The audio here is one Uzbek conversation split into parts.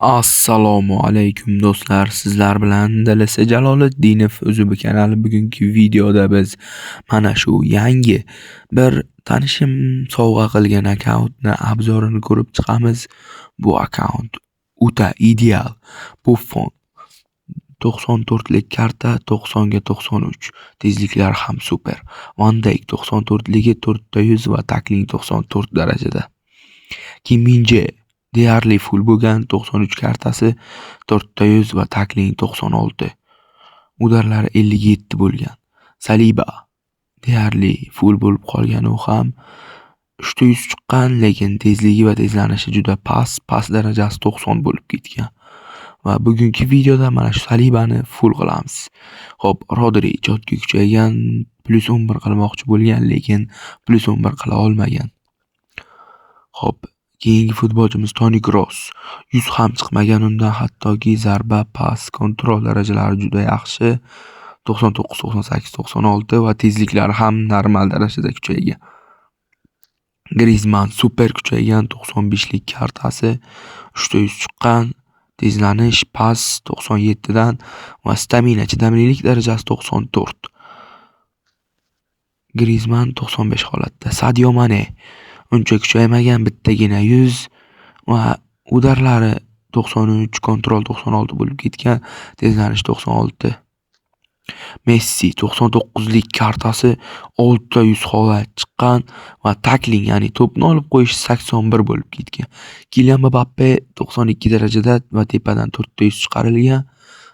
Assalomu alaykum do'stlar, sizlar bilan DLS Jaloliddinov o'zi kanali. Bugungi videoda biz mana shu yangi bir tanishim sovg'a qilgan akkauntni обзор ini ko'rib chiqamiz. Bu akkaunt o'ta ideal. Buffon 94 lik karta, 90 ga 93, tezliklari ham super. Van Dijk 94 ligi 4 100 va tackling 94 darajada. Kim Min-jae deyarli full bo'lgan, 93 kartasi, 4 100 va tackling 96. Удар lari 57 bo'lgan. Saliba deyarli full bo'lib qolgan, u ham 3 100 chiqqan, lekin tezligi va tezlanishi juda past, past darajasi 90 bo'lib ketgan. Va bugungi videoda mana shu Salibani full qilamiz. Xo'p, Rodri чётко kuchaygan, plus 11 qilmoqchi bo'lgan, lekin plus 11 qila olmagan. Xo'p, keyingi futbolchimiz Toni Kroos. 100 ham chiqmagan undan, hattoki zarba, pas, контроль darajalari juda yaxshi. 99, 98, 96 va tezliklari ham normal darajada kuchaygan. Griezmann super kuchaygan, 95 lik kartasi, 3 100 chiqqan. Tezlanish, pas 97 dan va stamina, chidamlilik darajasi 94. Griezmann 95 holatda. Sadio Mane uncha kuchaymagan, bittagina 100 va удар lari 93, контроль 96 bo'lib ketgan, tezlanish 96. Messi 99 lik kartasi, 6 100 holat chiqqan va tackling, ya'ni to'pni olib qo'yish 81 bo'lib ketgan. Kylian Mbappe 92 darajada va tepadan 4 100 chiqarilgan.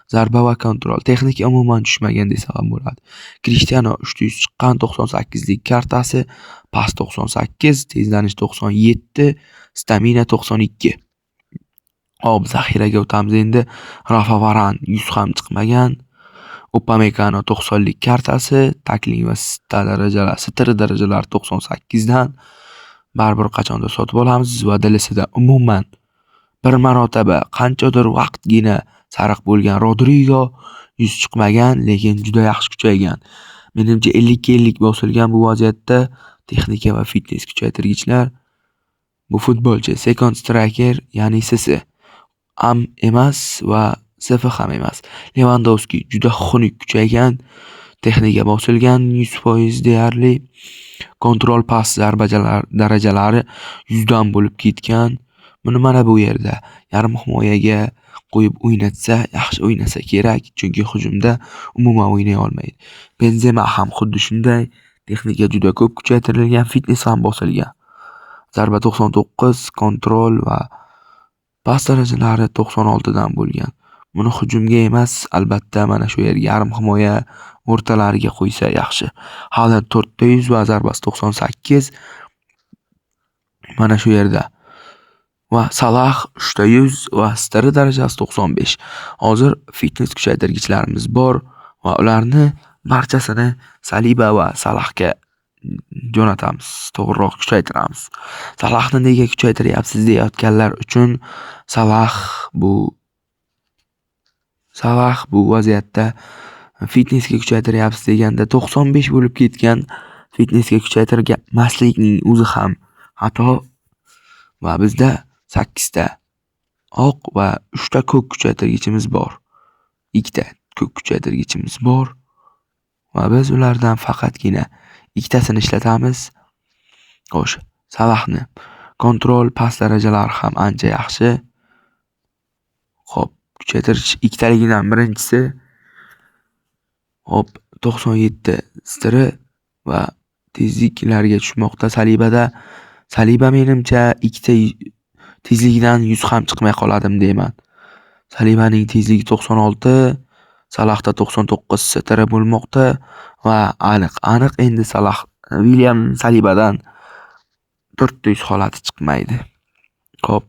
Zarba va контроль. Texnika umuman tushmagan desa ham bo'ladi. Cristiano 3 100 chiqqan, 98 lik kartasi, pas 98, tezlanish 97, stamina 92. Hop, zaxiraga o'tamiz endi. Rafa Varan 100 ham chiqmagan. Upamecano 90 lik kartasi, tackling va sta darajalar, str darajalari 98 dan. Baribir qachondir sotib olamiz va DLSda umuman bir marotaba qanchadir vaqtgina sariq bo'lgan Rodrigo 100 chiqmagan, lekin juda yaxshi kuchaygan. Menimcha 50 ga 50 bosilgan bu vaziyatda texnika va fitness kuchaytirgichlar. Bu futbolchi second striker, ya'ni SS am emas va SF ham emas. Lewandowski juda xunuk kuchaygan, texnika bosilgan 100% deyarli. Контроль, pas, zarba darajalari 100 dan bo'lib ketgan. Buni mana bu yerda yarim himoyaga qo'yib o'ynatsa, yaxshi o'ynasa kerak, chunki hujumda umuman o'ynay olmaydi. Benzema ham xuddi shunday, texnika juda ko'p kuchaytirilgan, fitness ham bosilgan. Zarba 99, контроль va pas darajalari 96 dan bo'lgan. Buni hujumga emas, albatta mana shu yerga, yarim himoya o'rtalariga qo'ysa yaxshi. Haaland 4 100 va zarbasi 98 mana shu yerda. Va Salah 3 100 va str darajasi 95. Hozir fitness kuchaytirgichlarimiz bor va ularni barchasini Saliba va Salahga jo'natamiz, to'g'riroq kuchaytiramiz. Salahni nega kuchaytiryapsiz deyayotganlar uchun, Salah bu vaziyatda fitnessga kuchaytiryapsiz deganda 95 bo'lib ketgan, fitnessga kuchaytirmaslikning o'zi ham xato va bizda 8 ta oq va 3 ta ko'k kuchaytirgichimiz bor. Ikkita ko'k kuchaytirgichimiz bor va biz ulardan faqatgina ikkitasini ishlatamiz. Xo'sh, Salahni контроль, pas darajalari ham ancha yaxshi. Xo'p, kuchaytirish ikkitaligidan birinchisi. Hop, 97 stri va tezliklarga tushmoqda Salibada. Saliba menimcha ikkita tezligidan 100 ham chiqmay qoladim deyman. Salibaning tezligi 96, Salahda 99 stri bo'lmoqda va aniq, aniq endi Salah William Salibadan 400 holati chiqmaydi. Xo'p.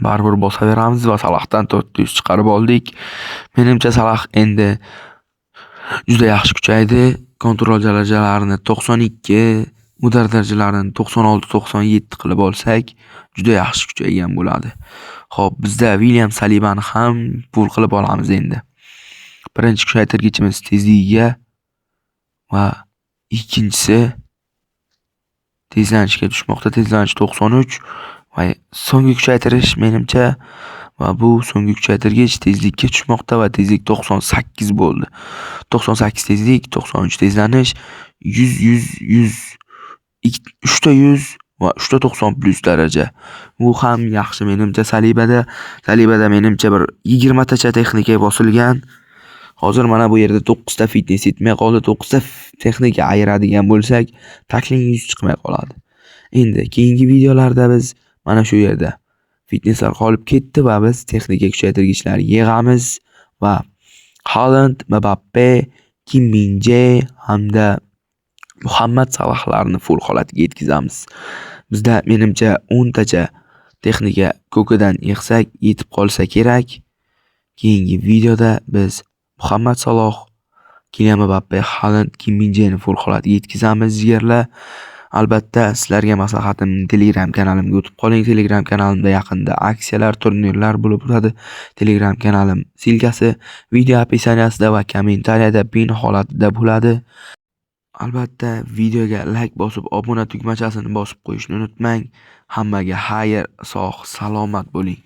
Baribir bosaveramiz va Salahdan 400 chiqarib oldik. Menimcha Salah endi juda yaxshi kuchaydi. Контроль darajalarini 92, удар darajalarini 96, 97 qilib olsak, juda yaxshi kuchaygan bo'ladi. Xo'p, bizda William Salibani ham full qilib olamiz endi. Birinchi kuchaytirgichimiz tezligiga va ikkinchisi tezlanishga tushmoqda. Tezlanish 93 va so'nggi kuchaytirish menimcha Va bu so'nggi kuchaytirgich tezlikka tushmoqda va tezlik 98 bo'ldi. 98 tezlik, 93 tezlanish, 100 100 100 3 ta 100 va 3 ta 90 plus daraja. Bu ham yaxshi menimcha Salibada. Salibada menimcha bir 20 tacha texnika bosilgan. Hozir mana bu yerda 9 ta fitness yetmay qoldi. 9 ta texnika ayiradigan bo'lsak, tackling 100 chiqmay qoladi. Endi keyingi videolarda biz mana shu yerda fitnesslar qolib ketdi va biz texnika kuchaytirgichlar yig'amiz va Haaland, Mbappe, Kim Min-jae hamda Muhammad Salohlarni full holatiga yetkazamiz. Bizda menimcha 10 tacha texnika ko'kidan yig'sak yetib qolsa kerak. Keyingi videoda biz Muhammad Saloh, Kylian Mbappe, Haaland, Kim Min-jaeni full holatiga yetkazamiz jigarlar. Albatta sizlarga maslahatim Telegram kanalimga o'tib qoling. Telegram kanalimda yaqinda aksiyalar, turnirlar bo'lib o'tadi. Telegram kanalim ссылка si video описание sida va kommentariyada pin holatida bo'ladi. Albatta videoga like bosib, obuna tugmachasini bosib qo'yishni unutmang. Hammaga xayr, sog', salomat bo'ling.